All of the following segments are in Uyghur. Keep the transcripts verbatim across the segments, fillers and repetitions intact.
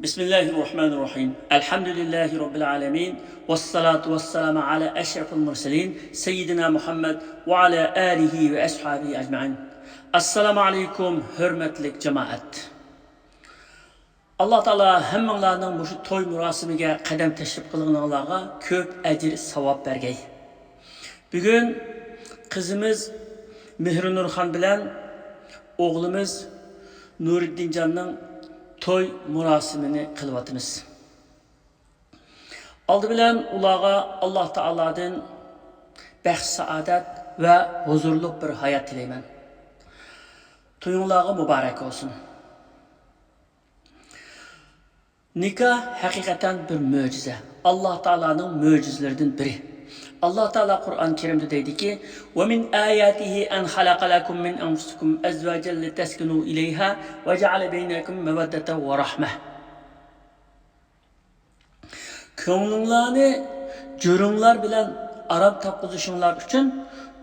بسم الله الرحمن الرحيم. الحمد لله رب العالمين. والصلاة والسلام على أشرف المرسلين سيدنا محمد وعلى آله وأصحابه أجمعين. السلام عليكم، ھۆرمەتلىك جامائەت. ئاللا تائالا ھەممىڭلارنىڭ مۇشۇ توي مۇراسىمىگە قەدەم تەشرىپ قىلغىنىڭلارغا كۆپ ئەجىر، ساۋاب بەرگەي. بۈگۈن قىزىمىز مېھرىنۇرخان بىلەن ئوغلىمىز نۇرىددىنجاننىڭ توي مۇراسىمىنى قىلىۋاتىمىز. ئالدى بىلەن ئۇلارغا ئاللا تائالادىن بەخت-سائادەت ۋە ھۇزۇرلۇق بىر ھايات تىلەيمەن. تويۇڭلارغا مۇبارەك بولسۇن. نىكاھ ھەقىقەتەن بىر مۆجىزە. ئاللا تائالانىڭ مۆجىزىلىرىدىن بىرى. ئاللا تائالا قۇرئان كەرىمدە دەيدىكى، ومن آياته أن خلق لكم من أنفسكم أزواجا لتسكنوا إليها وجعل بينكم مودة ورحمة. كۆڭلۈڭلارنى جۈرۈڭلار بىلەن ئارام تاپقۇزۇشۇڭلار ئۈچۈن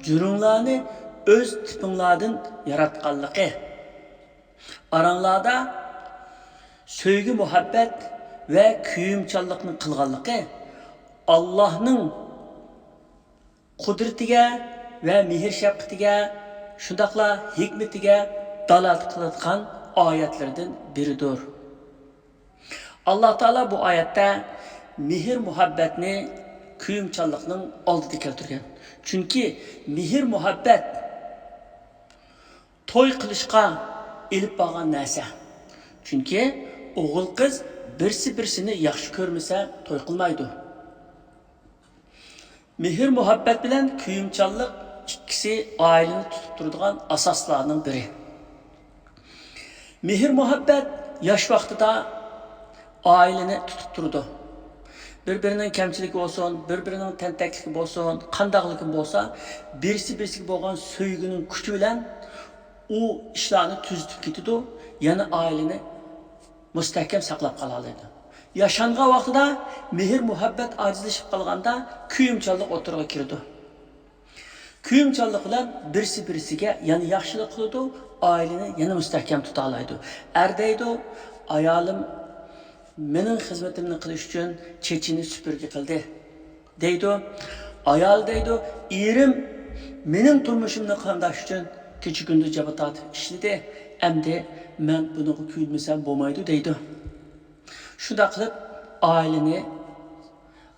جۈرۈڭلارنى ئۆز تىپىڭلاردىن ياراتقانلىقى، ئاراڭلاردا سۆيگۈ-مۇھەببەت ۋە كۆيۈمچانلىقنى قىلغانلىقى، ئاللانىڭ قۇدرىتىگە ۋە مېھىر-شەپقىتىگە، شۇنداقلا ھېكمىتىگە دالالەت قىلىدىغان ئايەتلىرىدىن بىرىدۇر. ئاللا تائالا بۇ ئايەتتە مېھىر-مۇھەببەتنى كۆيۈمچانلىقنىڭ ئالدىدا كەلتۈرگەن. چۈنكى مېھىر-مۇھەببەت توي قىلىشقا ئېلىپ بارغان نەرسە. چۈنكى ئوغۇل-قىز بىرسى-بىرسىنى ياخشى كۆرمىسە توي قىلمايدۇ. مېھىر-مۇھەببەت بىلەن كۆيۈمچانلىق ئىككىسى ئائىلىنى تۇتۇپ تۇرىدىغان ئاساسلارنىڭ بىرى. مېھىر-مۇھەببەت ياش ۋاقتىدا ئائىلىنى تۇتۇپ تۇرىدۇ. بىر-بىرىنىڭ كەمچىلىكى بولسۇن، بىر-بىرىنىڭ تەنتەكلىكى بولسۇن، قانداقلىكى بولسا، بىرسى-بىرسىگە بولغان سۆيگۈنىڭ كۈچى بىلەن ئۇ ئىشلارنى تۈزىتىپ كېتىدۇ، يەنە ئائىلىنى مۇستەھكەم ساقلاپ قالالايدۇ. ياشانغان ۋاقتىدا مېھىر-مۇھەببەت ئاجىزلىشىپ قالغاندا كۆيۈمچانلىق ئوتتۇرىغا كېلىدۇ. كۆيۈمچانلىق بىلەن بىرسى-بىرسىگە يەنە ياخشىلىق قىلىدۇ، ئائىلىنى يەنە مۇستەھكەم تۇتالايدۇ. ئەر دەيدۇ، ئايالىم مېنىڭ خىزمىتىمنى قىلىش ئۈچۈن چېچىنى سۈپۈرگە قىلدى، دەيدۇ. ئايال دەيدۇ، ئېرىم مېنىڭ تۇرمۇشۇمنى قامداش ئۈچۈن كېچە-كۈندۈز جاپا تارتىپ ئىشلىدى، ئەمدى مەن بۇنىڭغا كۆيۈنمىسەم بولمايدۇ، دەيدۇ. شۇنداق قىلىپ ئائىلىنى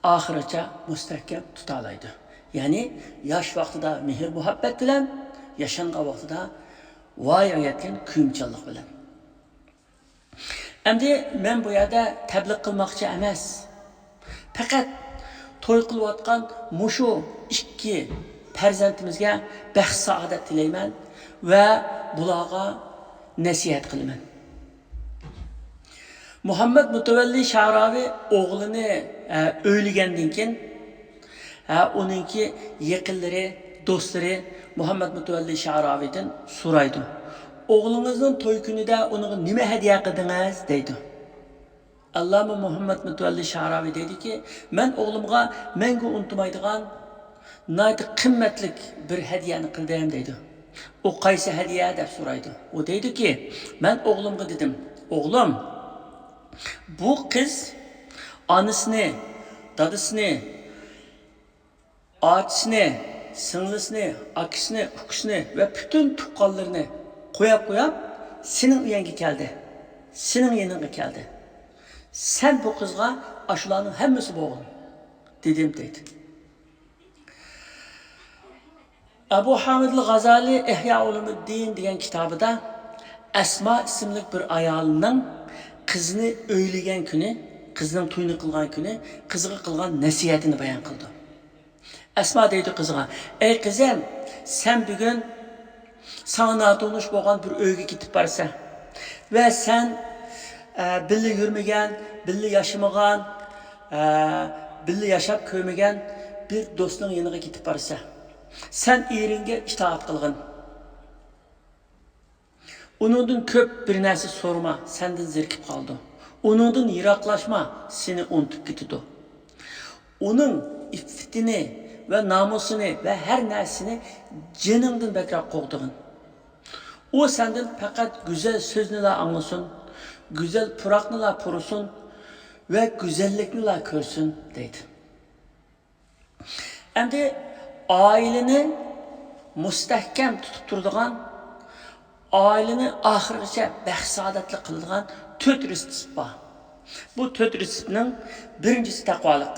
ئاخىرىچە مۇستەھكەم تۇتالايدۇ. يەنى ياش ۋاقتىدا مېھىر-مۇھەببەت بىلەن، ياشانغان ۋاقتىدا ۋايىغا يەتكەن كۆيۈمچانلىق بىلەن. ئەمدى مەن بۇ يەردە تەبلىغ قىلماقچى ئەمەس. پەقەت توي قىلىۋاتقان مۇشۇ ئىككى پەرزەنتىمىزگە بەخت-سائادەت تىلەيمەن ۋە بۇلارغا نەسىھەت قىلىمەن. مۇھەممەد مۇتەۋەللى شەئراۋى ئوغلىنى، ئە، ئۆيلىگەندىن كېيىن، ھە، ئۇنىڭكى يېقىنلىرى، دوستلىرى مۇھەممەد مۇتەۋەللى شەئراۋىدىن سورايدۇ، «ئوغلىڭىزنىڭ توي كۈنىدە ئۇنىڭغا نېمە ھەدىيە قىلدىڭىز؟» دەيدۇ. ئاللامە مۇھەممەد مۇتەۋەللى شەئراۋى دەيدۇكى، «مەن ئوغلۇمغا مەڭگۈ ئۇنتۇمايدىغان ناھايىتى قىممەتلىك بىر ھەدىيەنى قىلدىم» دەيدۇ. «ئۇ قايسى ھەدىيە؟» دەپ سورايدۇ. ئۇ دەيدۇكى، «مەن ئوغلۇمغا دېدىم، ئوغلۇم، بۇ قىز ئانىسىنى، دادىسىنى، ئاچىسىنى، سىڭلىسىنى، ئاكىسىنى، ئۇكىسىنى ۋە پۈتۈن تۇغقانلىرىنى قوياپ، قوياپ، سېنىڭ ئۆيۈڭگە كەلدى، سېنىڭ يېنىڭغا كەلدى. سەن بۇ قىزغا ئاشۇلارنىڭ ھەممىسى بولغىن دېدىم» دەيدۇ. ئەبۇ ھامىدىل غازالى ئىھيا ئۇلۇمۇددىن دېگەن كىتابىدا ئەسما ئىسىملىك بىر ئايالنىڭ قىزنى ئۆيلىگەن كۈنى، قىزنىڭ تويىنى قىلغان كۈنى، قىزىغا قىلغان نەسىھەتىنى بايان قىلىدۇ. ئەسما دەيدۇ قىزىغا، «ئەي قىزىم، سەن بۈگۈن ساڭا ناتونۇش بولغان بىر ئۆيگە كېتىپ بارىسەن ۋە سەن، ئە، بىللە يۈرمىگەن، بىللە ياشىمىغان، ئە، بىللە ياشاپ كۆرمىگەن بىر دوستنىڭ يېنىغا كېتىپ بارىسەن. سەن ئېرىڭگە ئىتائەت قىلغىن. ئۇنىڭدىن كۆپ بىر نەرسە سورىما، سەندىن زېرىكىپ قالىدۇ. ئۇنىڭدىن يىراقلاشما، سېنى ئۇنتۇپ كېتىدۇ. ئۇنىڭ ئىپپىتىنى ۋە نامۇسىنى ۋە ھەر نەرسىنى جېنىڭدىن بەكرەك قوغدىغىن. ئۇ سەندىن پەقەت گۈزەل سۆزنىلا ئاڭلىسۇن. گۈزەل پۇراقنىلا پۇرىسۇن ۋە گۈزەللىكنىلا كۆرسۇن دەيدۇ. ئەمدى ئائىلىنى مۇستەھكەم تۇتۇپ تۇرىدىغان، ئائىلىنى ئاخىرغىچە بەخت-سائادەتلىك قىلىدىغان تۆت رېتسېپت بار. بۇ تۆت رېتسېپتنىڭ بىرىنچىسى تەقۋالىق،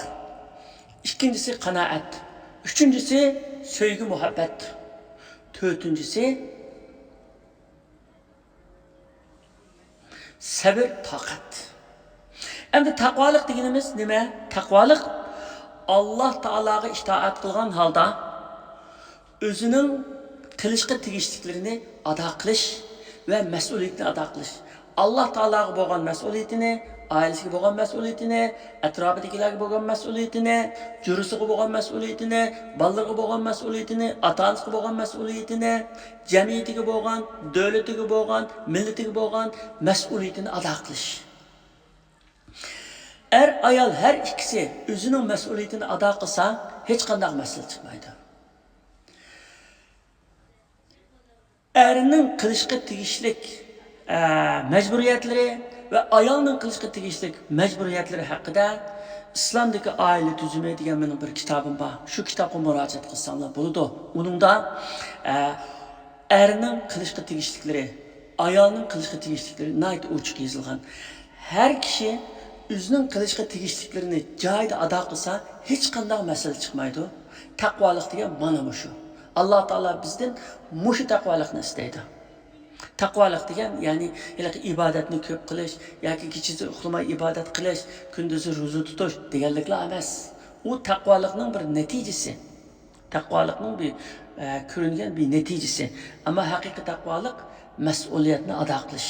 ئىككىنچىسى قانائەت، ئۈچىنچىسى سۆيگۈ-مۇھەببەت، تۆتىنچىسى سەبر، تاقەت. ئەمدى تەقۋالىق دېگىنىمىز نېمە؟ تەقۋالىق ئاللا تائالاغا ئىتائەت قىلغان ھالدا ئۆزىنىڭ قىلىشقا تېگىشلىكلىرىنى ئادا قىلىش ۋە مەسئۇلىيىتىنى ئادا قىلىش. ئاللا تائالاغا بولغان مەسئۇلىيىتىنى، ئائىلىسىگە بولغان مەسئۇلىيىتىنى، ئەتراپىدىكىلەرگە بولغان مەسئۇلىيىتىنى، جۈرىسىغا بولغان مەسئۇلىيىتىنى، بالىلىرىغا بولغان مەسئۇلىيىتىنى، ئاتا-ئانىسىغا بولغان مەسئۇلىيىتىنى، جەمئىيىتىگە بولغان، دۆلىتىگە بولغان، مىللىتىگە بولغان مەسئۇلىيىتىنى ئادا قىلىش. ئەر-ئايال ھەر ئىككىسى ئۆزىنىڭ مەسئۇلىيىتىنى ئادا قىلسا، ھېچقانداق مەسىلە چىقمايدۇ. ئەرنىڭ قىلىشقا تېگىشلىك، ئە، مەجبۇرىيەتلىرى ۋە ئايالنىڭ قىلىشقا تېگىشلىك مەجبۇرىيەتلىرى ھەققىدە ئىسلامدىكى ئائىلە تۈزۈمى دېگەن مېنىڭ بىر كىتابىم بار. شۇ كىتابقا مۇراجىئەت قىلساڭلار بولىدۇ. ئۇنىڭدا، ئە، ئەرنىڭ قىلىشقا تېگىشلىكلىرى، ئايالنىڭ قىلىشقا تېگىشلىكلىرى ناھايىتى ئوچۇق يېزىلغان. ھەر كىشى ئۆزىنىڭ قىلىشقا تېگىشلىكلىرىنى جايىدا ئادا قىلسا، ھېچقانداق مەسىلە چىقمايدۇ. تەقۋالىق دېگەن مانا مۇشۇ. ئاللا تائالا بىزدىن مۇشۇ تەقۋالىقنى ئىستەيدۇ. تەقۋالىق دېگەن، يەنى ھېلىقى ئىبادەتنى كۆپ قىلىش ياكى كېچىسى ئۇخلىماي ئىبادەت قىلىش، كۈندۈزى روزا تۇتۇش دېگەنلىكلا ئەمەس. ئۇ تەقۋالىقنىڭ بىر نەتىجىسى. تەقۋالىقنىڭ بىر، ئە، كۆرۈنگەن بىر نەتىجىسى. ئەمما ھەقىقىي تەقۋالىق مەسئۇلىيەتنى ئادا قىلىش.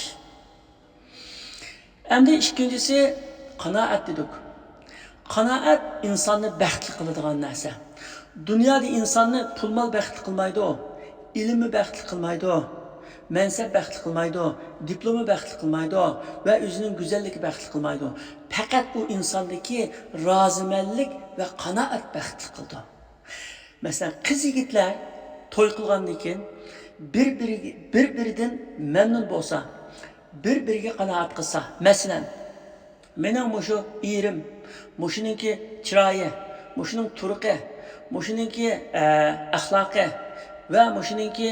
ئەمدى ئىككىنچىسى، قانائەت دېدۇق. قانائەت ئىنساننى بەختلىك قىلىدىغان نەرسە. دۇنيادا ئىنساننى پۇل-مال بەختلىك قىلمايدۇ، ئىلمى بەختلىك قىلمايدۇ، مەنسەپ بەختلىك قىلمايدۇ، دىپلومى بەختلىك قىلمايدۇ ۋە ئۆزىنىڭ گۈزەللىكى بەختلىك قىلمايدۇ. پەقەت ئۇ ئىنساندىكى رازىمەنلىك ۋە قانائەت بەختلىك قىلىدۇ. مەسىلەن، قىز-يىگىتلەر توي قىلغاندىن كېيىن بىر-بىرىگە، بىر-بىرىدىن مەمنۇن بولسا، بىر-بىرىگە قانائەت قىلسا، مەسىلەن، مېنىڭ مۇشۇ ئېرىم، مۇشۇنىڭكى چىرايى، مۇشۇنىڭ تۇرقى، مۇشۇنىڭكى، ئە، ئەخلاقى ۋە مۇشۇنىڭكى،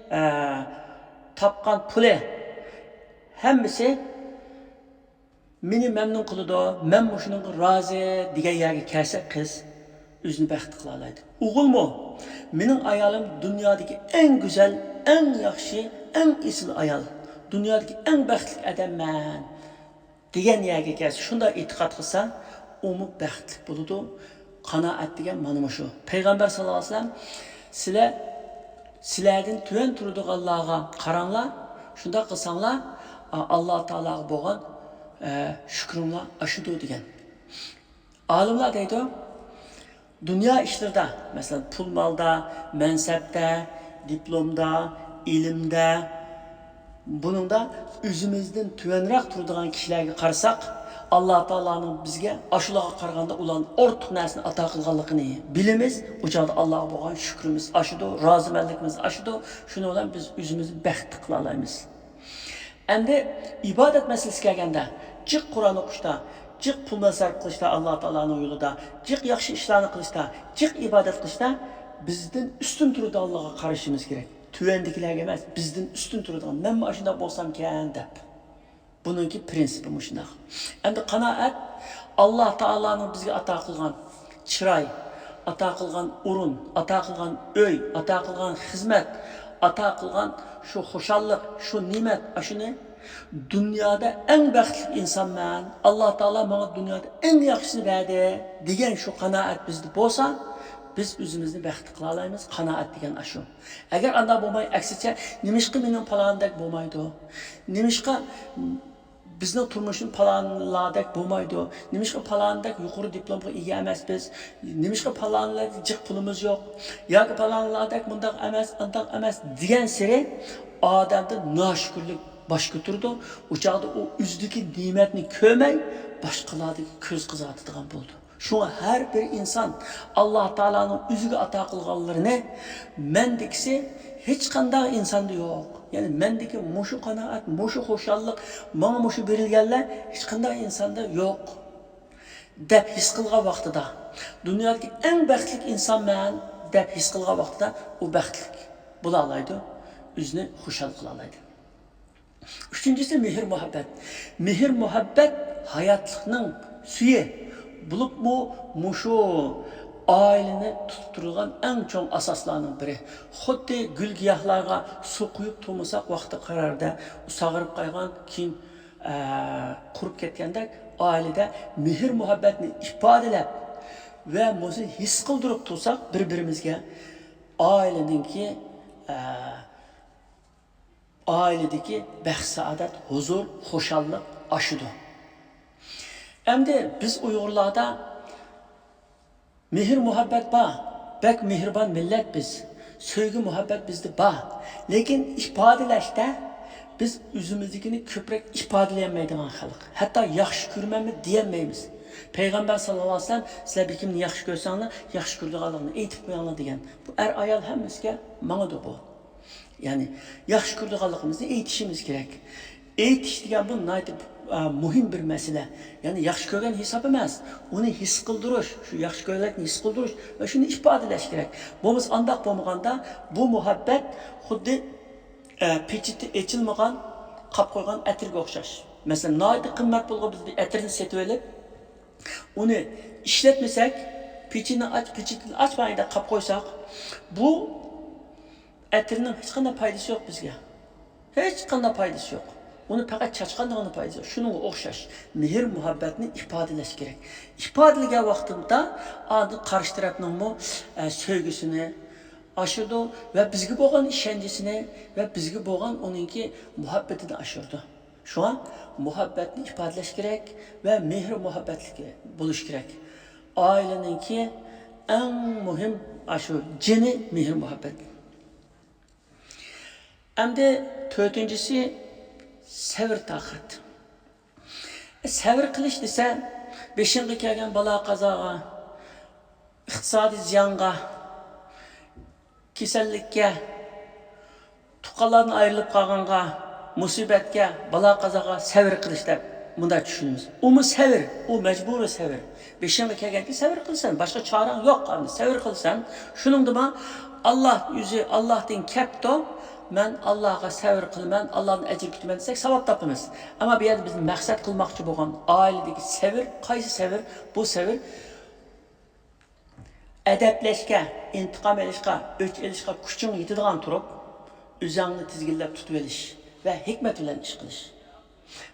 ئە، تاپقان پۇلى، ھەممىسى مېنى مەمنۇن قىلىدۇ، مەن مۇشۇنىڭغا رازى دېگەن يەرگە كەلسە قىز ئۆزىنى بەختلىك قىلالايدۇ. ئوغۇلمۇ، مېنىڭ ئايالىم دۇنيادىكى ئەڭ گۈزەل، ئەڭ ياخشى، ئەڭ ئېسىل ئايال، دۇنيادىكى ئەڭ بەختلىك ئادەممەن دېگەن يەرگە كەلسە، شۇنداق ئېتىقاد قىلسا، ئۇمۇ بەختلىك بولىدۇ. قانائەت دېگەن مانا مۇشۇ. پەيغەمبەر ساللاللاھۇ ئەلەيھى ۋەسەللەم، سىلەر، سىلەردىن تۆۋەن تۇرىدىغانلارغا قاراڭلار، شۇنداق قىلساڭلار، ئا، ئاللا تائالاغا بولغان، ئە، شۈكرۈڭلار ئاشىدۇ دېگەن. ئالىملار دەيدۇ، دۇنيا ئىشلىرىدا، مەسىلەن، پۇل-مالدا، مەنسەپتە، دىپلومدا، ئىلىمدە، بۇنىڭدا ئۆزىمىزدىن تۆۋەنرەك تۇرىدىغان كىشىلەرگە قارىساق، ئاللا تائالانىڭ بىزگە ئاشۇلارغا قارىغاندا ئۇلارنىڭ ئارتۇق نەرسىنى ئاتا قىلغانلىقىنى بىلىمىز. ئۇ چاغدا ئاللاغا بولغان شۈكرىمىز ئاشىدۇ، رازىمەنلىكىمىز ئاشىدۇ. شۇنىڭ بىلەن بىز ئۆزىمىزنى بەختلىك قىلالايمىز. ئەمدى ئىبادەت مەسىلىسىگە كەلگەندە، جىق قۇرئان ئوقۇشتا، جىق پۇل-مال سەرپ قىلىشتا ئاللا تائالانىڭ يولىدا، جىق ياخشى ئىشلارنى قىلىشتا، جىق ئىبادەت قىلىشتا بىزدىن ئۈستۈن تۇرىدىغانلارغا قارىشىمىز كېرەك. تۆۋەندىكىلەرگە ئەمەس، بىزدىن ئۈستۈن تۇرىدىغان، مەنمۇ ئاشۇنداق بولسامكەن دەپ. بۇنىڭكى پرىنسىپى مۇشۇنداق. ئەمدى قانائەت، ئاللا تائالانىڭ بىزگە ئاتا قىلغان چىراي، ئاتا قىلغان ئورۇن، ئاتا قىلغان ئۆي، ئاتا قىلغان خىزمەت، ئاتا قىلغان شۇ خۇشاللىق، شۇ نېمەت، ئاشۇنى دۇنيادا ئەڭ بەختلىك ئىنسانمەن، ئاللا تائالا ماڭا دۇنيادا ئەڭ ياخشىسىنى بەردى دېگەن شۇ قانائەت بىزدە بولسا، بىز ئۆزىمىزنى بەختلىك قىلالايمىز. قانائەت دېگەن ئاشۇ. ئەگەر ئانداق بولماي، ئەكسىچە، نېمىشقا مېنىڭ پالانىدەك بولمايدۇ؟ نېمىشقا بىزنىڭ تۇرمۇشىمىز پالانلاردەك بولمايدۇ؟ نېمىشقا پالانىدەك يۇقىرى دىپلومغا ئىگە ئەمەس بىز؟ نېمىشقا پالانلاردەك جىق پۇلىمىز يوق؟ ياكى پالانلاردەك مۇنداق ئەمەس، ئانداق ئەمەس دېگەنسېرى ئادەمدە ناشۈكۈرلۈك باش كۆتۈرىدۇ. ئۇ چاغدا ئۇ ئۆزىدىكى نېمەتنى كۆرمەي، باشقىلاردىكى كۆز قىزارتىدىغان بولىدۇ. شۇڭا ھەر بىر ئىنسان ئاللا تائالانىڭ ئۆزىگە ئاتا قىلغانلىرىنى مەندىكىسى ھېچقانداق ئىنساندا يوق. يەنى مەندىكى مۇشۇ قانائەت، مۇشۇ خۇشاللىق، ماڭا مۇشۇ بېرىلگەنلەر ھېچقانداق ئىنساندا يوق، دەپ ھېس قىلغان ۋاقتىدا، دۇنيادىكى ئەڭ بەختلىك ئىنسان مەن، دەپ ھېس قىلغان ۋاقتىدا ئۇ بەختلىك بولالايدۇ، ئۆزىنى خۇشال قىلالايدۇ. ئۈچىنچىسى، مېھىر مۇھەببەت. مېھىر مۇھەببەت ھاياتلىقنىڭ سۈيى بولۇپمۇ، مۇشۇ ئائىلىنى تۇتۇپ تۇرىدىغان ئەڭ چوڭ ئاساسلارنىڭ بىرى. خۇددى گۈل-گىياھلارغا سۇ قۇيۇپ تۇرمىساق، ۋاقتى قاراردا ئۇ ساغىرىپ قالغان، كېيىن، ئە، قۇرۇپ كەتكەندەك، ئائىلىدە مېھىر مۇھەببەتنى ئىپادىلەپ ۋە مۇشۇ ھېس قىلدۇرۇپ تۇرساق بىر-بىرىمىزگە، ئائىلىنىڭكى، ئە، ئائىلىدىكى بەخت-سائادەت، ھۇزۇر، خۇشاللىق ئاشىدۇ. ئەمدى بىز ئۇيغۇرلاردا مېھىر-مۇھەببەت بار، بەك مېھرىبان مىللەت بىز، سۆيگۈ-مۇھەببەت بىزدە بار. لېكىن ئىپادىلەشتە بىز ئۆزىمىزدىكىنى كۆپرەك ئىپادىلىيەلمەيدىغان خەلق. ھەتتا ياخشى كۆرىمەنمۇ دېيەلمەيمىز. پەيغەمبەر ساللاللاھۇ ئەلەيھى ۋەسەللەم، سىلەر بىر كىمنى ياخشى كۆرسەڭلار، ياخشى كۆرىدىغانلىقىنى ئېيتىپ قويۇڭلار، دېگەن. بۇ ئەر-ئايال ھەممىسىگە ماڭىدۇ بۇ. يەنى ياخشى كۆرىدىغانلىقىمىزنى ئېيتىشىمىز كېرەك. ئېيتىش دېگەن بۇ ناھايىتى، ئە، مۇھىم بىر مەسىلە. يەنى ياخشى كۆرگەن ھېساب ئەمەس، ئۇنى ھېس قىلدۇرۇش، شۇ ياخشى كۆرگەنلىكنى ھېس قىلدۇرۇش ۋە شۇنى ئىپادىلەش كېرەك. بولمىسا، ئانداق بولمىغاندا بۇ مۇھەببەت خۇددى، ئە، پېچىتى ئېچىلمىغان، قاپ قويغان ئەتىرگە ئوخشاش. مەسىلەن، ناھايىتى قىممەت بولغان بىز بىر ئەتىرنى سېتىۋېلىپ، ئۇنى ئىشلەتمىسەك، پېچىنى ئاچ، پېچىتىنى ئاچمايدا قاپ قويساق، بۇ ئەتىرنىڭ ھېچقانداق پايدىسى يوق بىزگە. ھېچقانداق پايدىسى يوق. ئۇنى پەقەت چاچقاندىغىنا پايدىسى يوق. شۇنىڭغا ئوخشاش، مېھىر-مۇھەببەتنى ئىپادىلەش كېرەك. ئىپادىلىگەن ۋاقتىمىزدا ئاندىن قارشى تەرەپنىڭمۇ، ئە، سۆيگۈسىنى ئاشىدۇ ۋە بىزگە بولغان ئىشەنچىسىنى ۋە بىزگە بولغان ئۇنىڭكى مۇھەببىتىنى ئاشۇرىدۇ. شۇڭا مۇھەببەتنى ئىپادىلەش كېرەك ۋە مېھىر-مۇھەببەتلىك بولۇش كېرەك. ئائىلىنىڭكى ئەڭ مۇھىم ئاشۇ جېنى مېھىر-مۇھەببەت. ئەمدى تۆتىنچىسى، سەۋر-تاقەت. سەۋر قىلىش دېسە، بېشىڭغا كەلگەن بالا-قازاغا، ئىقتىسادىي زىيانغا، كېسەللىككە، تۇغقانلاردىن ئايرىلىپ قالغانغا، مۇسىبەتكە، بالا-قازاغا سەۋر قىلىش دەپ مۇنداق چۈشىنىمىز. ئۇمۇ سەۋر، ئۇ مەجبۇرىي سەۋر. بېشىڭغا كەلگەنگە سەۋر قىلىسەن، باشقا چارەڭ يوق، ئەمدى سەۋر قىلىسەن. شۇنىڭدىمۇ ئاللا ئۆزى، ئاللاھتىن كەپتۇ، مەن ئاللاغا سەۋر قىلىمەن، ئاللادىن ئەجىر كۈتىمەن دېسەك، ساۋاب تاپىمىز. ئەمما بۇ يەردە بىز مەقسەت قىلماقچى بولغان ئائىلىدىكى سەۋر، قايسى سەۋر؟ بۇ سەۋر ئەدەپلەشكە، ئىنتىقام ئېلىشقا، ئۆچ ئېلىشقا كۈچۈڭ يېتىدىغان تۇرۇپ، ئۆزۈڭنى تىزگىنلەپ تۇتۇۋېلىش ۋە ھېكمەت بىلەن ئىش قىلىش.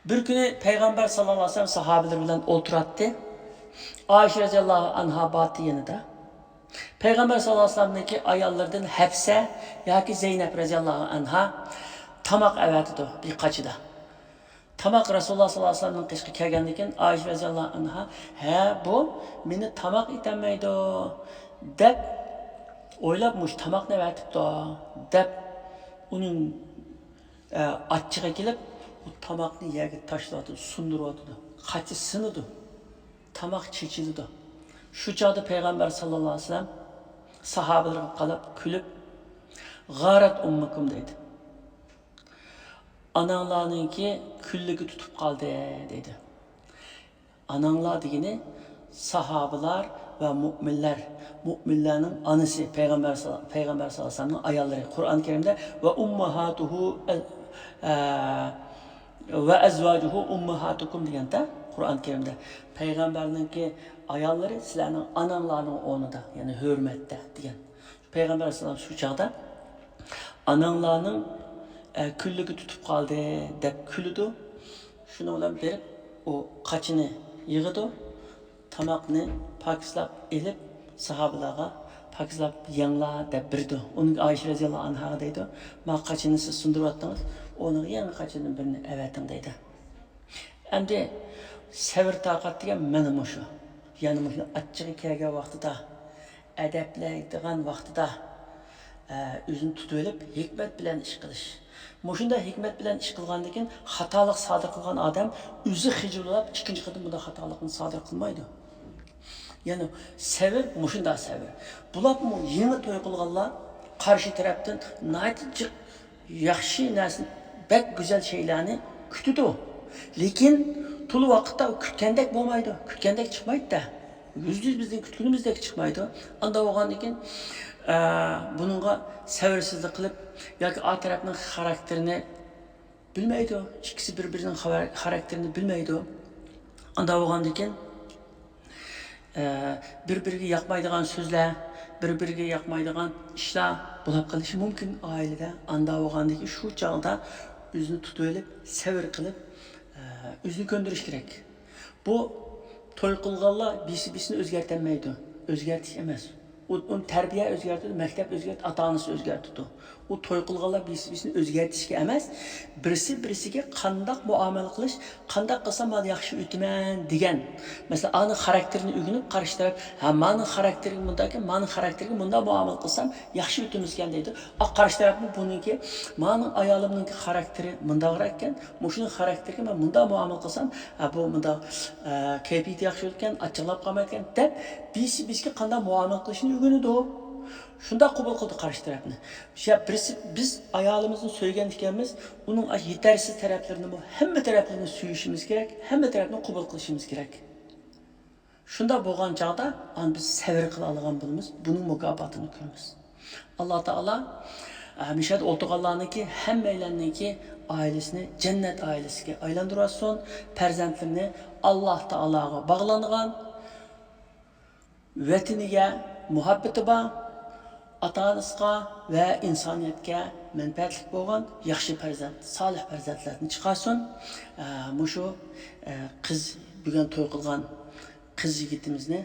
بىر كۈنى پەيغەمبەر ساللاللاھۇ ئەلەيھى ۋەسەللەم ساھابىلىرى بىلەن ئولتۇراتتى. ئائىشە رەزىياللاھۇ ئەنھا بارتى يېنىدا. پەيغەمبەر ساللاللاھۇ ئەلەيھى ۋەسەللەمنىڭكى ئاياللىرىدىن ھەپسە ياكى زەينەپ رەزىياللاھۇ ئەنھا تاماق ئەۋەتىدۇ بىر قاچىدا. تاماق رەسۇلۇللا ساللاللاھۇ ئەلەيھى ۋەسەللەمنىڭ قېشىغا كەلگەندىن كېيىن، ئائىشە رەزىياللاھۇ ئەنھا، ھە، بۇ مېنى تاماق ئېتەلمەيدۇ، دەپ ئويلاپ، مۇشۇ تاماقنى ئەۋەتىپتۇ، دەپ ئۇنىڭ، ئە، ئاچچىقى كېلىپ، ئۇ تاماقنى يەرگە تاشلاۋاتىدۇ، سۇندۇرۇۋاتىدۇ. قاچا سىنىدۇ، تاماق چېچىلىدۇ. شۇ چاغدا پەيغەمبەر ساللاللاھۇ ئەلەيھى ۋەسەللەم ساھابىلىرىگە قاراپ كۈلۈپ، غارت ئۇممۇكۇم دەيدۇ. ئاناڭلارنىڭكى كۈنلۈكى تۇتۇپ قالدى، دەيدۇ. ئاناڭلار دېگىنى ساھابىلار ۋە مۆمىنلەر، مۆمىنلەرنىڭ ئانىسى، پەيغەمبەر سال-، پەيغەمبەر ساللاللاھۇ ئەلەيھى ۋەسەللەمنىڭ ئاياللىرى. قۇرئان كەرىمدە «ۋە ئۇممۇھاتۇھۇ، ئە، ۋە ئەزۋاجۇھۇ ئۇممۇھاتۇكۇم» دېگەندە، قۇرئان كەرىمدە، پەيغەمبەرنىڭكى ئاياللىرى سىلەرنىڭ ئاناڭلارنىڭ ئورنىدا، يەنى ھۆرمەتتە دېگەن. پەيغەمبەر ئەلەيھىسسالام شۇ چاغدا، «ئاناڭلارنىڭ، ئە، كۈنلۈكى تۇتۇپ قالدى» دەپ كۈلىدۇ. شۇنىڭ بىلەن بېرىپ ئۇ قاچىنى يىغىدۇ، تاماقنى پاكىزلاپ ئېلىپ، ساھابىلارغا «پاكىزلاپ يەڭلار» دەپ بېرىدۇ. ئۇنىڭ ئائىشە رەزىياللاھۇ ئەنھاغا دەيدۇ، «ما قاچىنى سىز سۇندۇرۇۋەتتىڭىز، ئۇنىڭغا يېڭى قاچىدىن بىرنى ئەۋەتىڭ» دەيدۇ. ئەمدى سەۋر-تاقەت دېگەن مانا مۇشۇ. يەنى مۇشۇ ئاچچىقى كەلگەن ۋاقتىدا، ئەدەپلەيدىغان ۋاقتىدا، ئە، ئۆزىنى تۇتۇۋېلىپ، ھېكمەت بىلەن ئىش قىلىش. مۇشۇنداق ھېكمەت بىلەن ئىش قىلغاندىن كېيىن، خاتالىق سادىر قىلغان ئادەم ئۆزى خىجىل بولۇپ، ئىككىنچى قېتىم بۇنداق خاتالىقنى سادىر قىلمايدۇ. يەنى سەۋر، مۇشۇنداق سەۋر. بولۇپمۇ يېڭى توي قىلغانلار، قارشى تەرەپتىن ناھايىتى جىق ياخشى نەرسىنى، بەك گۈزەل شەيلەرنى كۈتىدۇ. لېكىن تولا ۋاقىتتا ئۇ كۈتكەندەك بولمايدۇ، كۈتكەندەك چىقمايدۇ-دە. يۈزدە يۈز بىزنىڭ كۈتكىنىمىزدەك چىقمايدۇ. ئانداق بولغاندىن كېيىن، ئە، بۇنىڭغا سەۋرسىزلىك قىلىپ ياكى ئا تەرەپنىڭ خاراكتېرىنى بىلمەيدۇ، ئىككىسى بىر-بىرىنىڭ خاۋا-، خاراكتېرىنى بىلمەيدۇ. ئانداق بولغاندىن كېيىن، ئە، بىر-بىرىگە ياقمايدىغان سۆزلەر، بىر-بىرىگە ياقمايدىغان ئىشلار بولۇپ قېلىشى مۇمكىن ئائىلىدە. ئانداق بولغاندىن كېيىن شۇ چاغدا ئۆزىنى تۇتۇۋېلىپ، سەۋر قىلىپ، ئە، ئۆزىنى كۆندۈرۈش كېرەك. بۇ توي قىلغانلار بىرسى بىرسىنى ئۆزگەرتەلمەيدۇ. ئۆزگەرتىش ئەمەس. ئۇ، ئۇنى تەربىيە ئۆزگەرتىدۇ، مەكتەپ ئۆزگەرتىدۇ، ئاتا-ئانىسى ئۆزگەرتىدۇ. ئۇ توي قىلغانلار بىرسى بىرسىنى ئۆزگەرتىشكە ئەمەس، بىرسى بىرسىگە قانداق مۇئامىلە قىلىش، قانداق قىلسام مانا ياخشى ئۆتىمەن دېگەن. مەسىلەن، ئانىڭ خاراكتېرىنى ئۆگىنىپ، قارشى تەرەپ، ھە، مانىڭ خاراكتېرىگە مۇنداكەن، مانىڭ خاراكتېرىگە مۇنداق مۇئامىلە قىلسام ياخشى ئۆتىمىزكەن دەيدۇ. ئا، قارشى تەرەپمۇ بۇنىڭكى، مانىڭ ئايالىمنىڭكى خاراكتېرى مۇنداقراق ئىكەن، مۇشۇنىڭ خاراكتېرىگە مەن مۇنداق مۇئامىلە قىلسام، ھە، بۇ مۇنداق، ئە، كەيپىيىتى ياخشى بولىدىكەن، ئاچچىقلاپ قالمايدىكەن دەپ، بىرسى بىرسىگە قانداق مۇئامىلە قىلىشنى ئۆگىنىدۇ. شۇنداق قوبۇل قىلىدۇ قارشى تەرەپنى. يا بىرسى، بىز ئايالىمىزنى سۆيگەن ئىكەنمىز، ئۇنىڭ ئاشۇ يېتەرسىز تەرەپلىرىنىمۇ، ھەممە تەرەپلىرىنى سۆيۈشىمىز كېرەك، ھەممە تەرەپنى قوبۇل قىلىشىمىز كېرەك. شۇنداق بولغان چاغدا ئاندىن بىز سەۋر قىلالىغان بولىمىز، بۇنىڭ مۇكاپاتىنى كۆرىمىز. ئاللا تائالا، ئە، مۇشۇ يەردە ئولتۇرغانلارنىڭكى، ھەممەيلەننىڭكى ئائىلىسىنى جەننەت ئائىلىسىگە ئايلاندۇرۇۋەتسۇن. پەرزەنتلىرىنى ئاللا تائالاغا باغلانغان، ۋەتىنىگە مۇھەببىتى بار، ئاتا-ئانىسىغا ۋە ئىنسانىيەتكە مەنپەئەتلىك بولغان ياخشى پەرزەنت، سالىھ پەرزەنتلەردىن چىقارسۇن. ئە، مۇشۇ، ئە، قىز، بۈگۈن توي قىلغان قىز يىگىتىمىزنى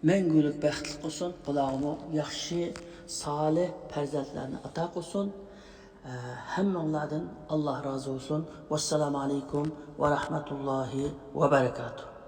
مەڭگۈلۈك بەختلىك قىلسۇن، بۇلارغىمۇ ياخشى، سالىھ پەرزەنتلەرنى ئاتا قىلسۇن. ئە، ھەممىڭلاردىن ئاللا رازى بولسۇن. ۋەسسالامۇ ئەلەيكۇم ۋە رەھمەتۇللاھى ۋە بەرىكاتۇھ.